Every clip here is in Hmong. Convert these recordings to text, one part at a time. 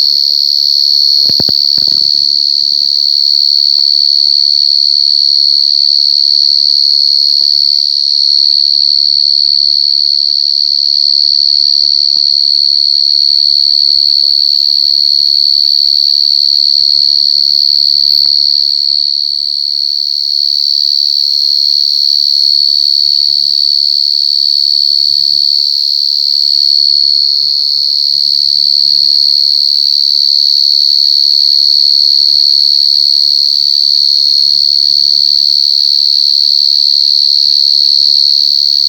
Peb pom tus kab ziam no quaj, nej saib. Txoj kev nrhiav poj nrhiav sev ces yog qhov no na. Peb saib, yom, peb pom tau tus kab ziam no nws lub neej, nws lub neej xwb, peb mus quaj li, mus quaj li cas.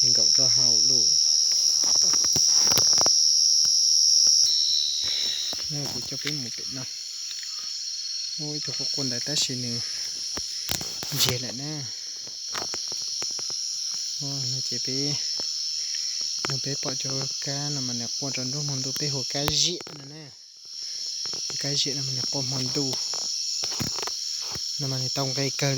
Nkaum rau hauv lawm. No kuv coj peb mus pem no. Muaj ib tug quaj quaj ntawd tab sis nws ntsiag lawm na. No ces peb, no peb pom cov kab no mas nws quaj rau nruab hmo ntuj, peb hu kab ziam no na. Kab ziam no mas nws quaj hmo ntuj, no mas nws tau nqe kawg.